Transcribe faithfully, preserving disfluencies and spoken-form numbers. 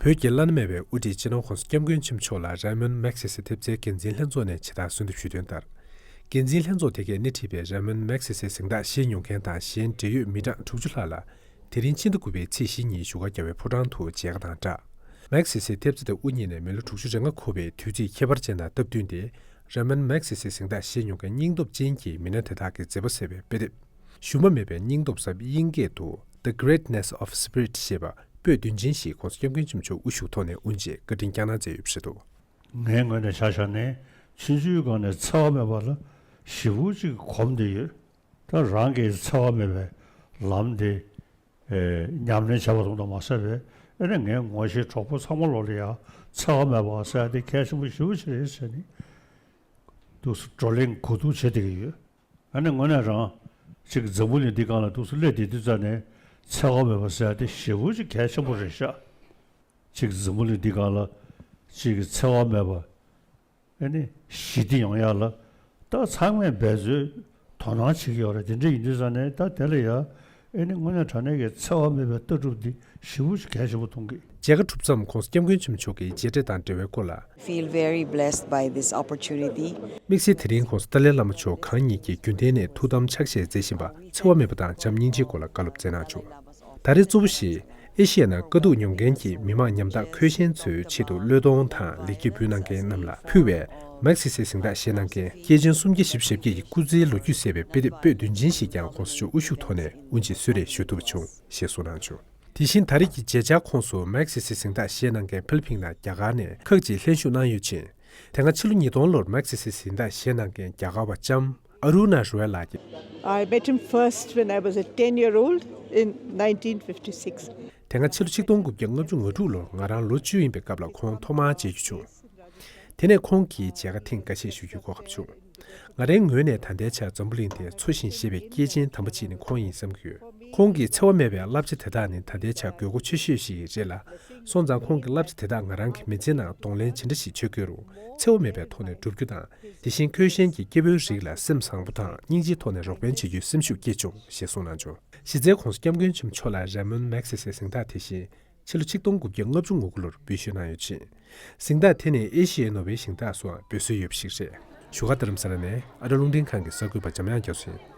བོད་ཀྱི་བླ་ན་མེད་པའི་དབུ་ཁྲིད་སྤྱི་ནོར་༸གོང་ས་༸སྐྱབས་མགོན་ཆེན་པོ་མཆོག་ལ་རེ་མོན་མེག་སི་སི་ཐེབས་རྩའི་འགན་འཛིན་ལྷན་ཚོགས་ནས་ཇི་ལྟར་གསོལ་འདེབས་ཞུས་དོན་ལྟར། འགན་འཛིན་ལྷན་ཚོགས་དེ་གས་སྣེ་ཁྲིད་པའི་རེ་མོན་མེག་སི་སི་གཟེངས་རྟགས་བཞེས་མྱོང་མཁན་དང་གཞན་འབྲེལ་ཡོད་མི་གྲངས་དྲུག་ཅུ་ལྷག་ལ། དེ་རིང་ཕྱི་ཟླ་དགུ་པའི་ཚེས་བཞི་ཉིན་བཞུགས་སྒར་རྒྱལ་བའི་ཕོ་བྲང་དུ་མཇལ་ཁ་དང་སྦྲགས། མེག་སི་སི་ཐེབས་རྩ་དེ་དབུ་བརྙེས་ནས་མི་ལོ་དྲུག་ཅུ་རེ་ལྔ་འཁོར་བའི་དུས་ཚིགས་ཁྱད་པར་ཅན་དང་སྟབས་བསྟུན་ཏེ། རེ་མོན་མེག་སི་སི་གཟེངས་རྟགས་བཞེས་མྱོང་མཁན་སྙིང་སྟོབས་ཅན་གྱི་མི་སྣ་དེ་དག་གི་མཛད་པ་ཟེར་བའི་དཔེ་དེབ། ཞུམ་པ་མེད་པའི་སྙིང་སྟོབས་ཟེར་བའི་དབྱིན་སྐད་དུ། The Greatness of Spirit ཞེས་པ་པོད་བདུན་ཅན་ཞིག་༸གོང་ས་༸སྐྱབས་མགོན་ཆེན་པོ་མཆོག་དབུ་བཞུགས་ཐོག་ནས་དབུ་འབྱེད་བཀའ་དྲིན་བསྐྱངས་གནང་མཛད་ཡོད་པ་རེད་འདུག། ངའི་ངོས་ནས་ཆ་བཞག་ནས་ཆུང་ཆུང་སྒང་ནས་འཚེ་བ་མེད་པ་ལ་ཞེ་པོ་ཅིག་གོམས་བསྡད་ཡོད། ད་རང་གིས་འཚེ་བ་མེད་པའི་ལམ་དེ་ཨེ་ཉམས་ལེན་བྱས་པ་དང་མ་ཟད་པའི་ཨེ་ནས་ངའི་ངོ་ཤེས་གྲོགས་པོ་ཚང་མ་ལོག་ལ་ཡང་འཚེ་བ་མེད་པ་ཟེར་ཡ་དེ་གལ་ཆེན་པོ་ཞེ་པོ་ཅིག་རེད་ཟེར་ནས་འདུག་སེ་བགྲོ་གླེང་གོ་བསྡུར་བྱེད་བསྡད་ཀྱི་ཡོད། ཨ་ནི་དངོས་གནས་རང་ཅིག་འཛམ་བུ་གླིང་འདི་སྒང་ལ་འདུག་སེ་སླེབས་བསྡད་དུས་ཙ་ནས་འཚེ་བ་མེད་པ་ཟེར་ཡ་དེ་ཞེ་པོ་ཅིག་གལ་ཆེན་པོ་རེད་ཤག། ཅིག་འཛམ་བུ་གླིང་འདི་སྒང་ལ་ཅིག་འཚེ་བ་མེད་པ་ཨ་ནི་ཞི་བདེ་ཡོང་ཡ་ལ་ད་ཚང་མས་འབད་རྩོལ་དོ་སྣང་བྱེད་ཀྱི་ཡོད་རེད། དེ་འདྲ་ཡིན་དུས་ཙ་ནས་ད་དེ་ལ་ཡ་ཨེ་ནི་དངོས་གནས་དྲང་གནས་ཀྱི་འཚེ་བ་མེད་པའི་ལྟ་གྲུབ་འདི་ཞེ་པོ་ཅིག་གལ་ཆེན་པོ་མཐོང་གི། མཇལ་ཁ་གྲུབ་མཚམས་༸གོང་ས་༸སྐྱབས་མགོན་ཆེན་པོ་མཆོག་གིས་མཇལ་འཕྲད་དང་འབྲེལ་བའི་སྐོར་ལ། Feel very blessed by this opportunity. དམིགས་བསལ་དེ་རིང་༸གོང་ས་ཏཱ་ལའི་བླ་མ་མཆོག་གང་ཉིད་ཀྱིས་རྒྱུན་གཏན་ནས་ཐུགས་དམ་ཕྱག་བཞེས་མཛད་བཞིན་པ་འཚེ་བ་མེད་པ་དང་བྱམས་སྙིང་རྗེའི་སྐོར་ལ་བཀའ་སློབ་སྩལ་གནང་བྱུང་། ད་རེས་གཙོ་བོ་བཞི། ཨེ་ཤི་ཡ་ནང་དཀའ་སྡུག་མྱོང་མཁན་གྱི་མི་མང་ཉམ་ཐག་འཁོས་ཞན་ཚོའི་ཆེད་དུ་བློས་གཏོང་དང་ལེགས་སྐྱེས་ཕུལ་གནང་མཁན་རྣམས་ལ་ཕུལ་བའི་མེག་སི་སི་གཟེངས་རྟགས་བཞེས་གནང་མཁན་སྐྱེས་ཆེན་སུམ་བརྒྱ་བཞི་བཅུ་ཞེ་བརྒྱད་ཀྱི་སྐུ་ཚེའི་ལོ་རྒྱུས་གསལ་བའི་དཔེ་དེབ་པོད་བདུན་ཅན་ཞིག་ཀྱང་༸གོང་ས་མཆོག་དབུ་བཞུགས་ཐོག་ནས་དབུ་འབྱེད་གསོལ་རས་ཞུ་ཐུབ་པ་བྱུང་ཞེས་གསུངས་གནང་བྱུང་། དེ་བཞིན་ད་རེས་ཀྱི་མཇལ་བཅར་ཁོངས་སུ་མེག་སི་སི་གཟེངས་རྟགས་བཞེས་གནང་མཁན་ཕི་ལི་ཕིན་ནང་རྒྱ་གར་ནས་ཁག་ཅིག་ལྷན་ཞུགས་གནང་ཡོད་ཅིང་། དེ་སྔ་ཕྱི་ལོ་ཉིས་སྟོང་ལོར་མེག་སི་སི་གཟེངས་རྟགས་བཞེས་གནང་མཁན་རྒྱ་གར་བ་ལྕམ་ཨ་རུ་ན་རོ་ཡལ་ལགས་ཀྱིས། I met him first when I was a ten year old in nineteen fifty-six. དེ་སྔ་ཕྱི་ལོ་ཆིག་སྟོང་དགུ་བརྒྱ་ལྔ་བཅུ་ང་དྲུག་ལོར་ང་རང་ལོ་བཅུ་ཡིན་པའི་སྐབས་ལ་ཁོང་ཐོག་མར་མཇལ་རྒྱུ་བྱུང་། དེ་ནས་ཁོང་གིས་མཇལ་ཁ་ཐེངས་འགའ་ཤས་ཞུ་རྒྱུའི་གོ་སྐབས་བྱུང་། ང་རའི་ངོས་ནས་ད་ལྟའི་ཆར་འཛམ་བུ་གླིང་དེ་འཚོ་ཞིང་གཞེས་པའི་སྐྱེས་ཆེན་དམ་པ་གཅིག་ནི་ཁོང་ཡིན་བསམ་གྱི་ཡོད། ཁོང་གི་འཚེ་བ་མེད་པའི་བསླབ་བྱ་དེ་དག་ནི་ད་ལྟའི་ཆར་དགོས་མཁོ་ཆེ་ཤོས་ཤིག་རེད་ལ། སོང་ཙང་ཁོང་གི་བསླབ་བྱ་དེ་དག་ང་རང་གི་མི་ཚེའི་ནང་གདོང་ལེན་ཇི་འདྲ་ཞིག་བྱེད་དགོས་རུང་འཚེ་བ་མེད་པའི་ཐོག་ནས་བསྒྲུབ་རྒྱུ་དང་། དེ་བཞིན་འཁོས་ཞན་གྱི་སྐྱེ་བོའི་རིགས་ལ་སེམས་བཟང་པོ་དང་སྙིང་རྗེའི་ཐོག་ནས་རོགས་ཕན་བྱེད་རྒྱུའི་སེམས་ཤུགས་སྐྱེས་བྱུང་ཞེས་གསུངས་གནང་བྱུང་། གཞི་རྩའི་༸གོང་ས་༸སྐྱབས་མགོན་ཆེན་པོ་མཆོག་ལ་རེ་མོན་མེག་སི་སི་གཟེངས་རྟགས་དེ་བཞིན་ཕྱི་ལོ་ཆིག་སྟོང་དགུ་བརྒྱ་ལྔ་བཅུ་ང་དགུ་ལོར་འབུལ་ཞུས་གནང་ཡོད་ཅིང་། གཟེངས་རྟགས་དེ་ནི་ཨེ་ཤི་ཡའི་ནོ་བེལ་གཟེངས་རྟགས་སུའང་འབོད་སྲོལ་ཡོད་པ་ཞིག་རེད། བཞུགས་སྒར་རྡ་རམ་ས་ལ་ནས་ཨ་རི་རླུང་འཕྲིན་ཁང་གི་གསར་འགོད་པ་འཇམ་དབྱངས་རྒྱ་མཚོ་ཡིན།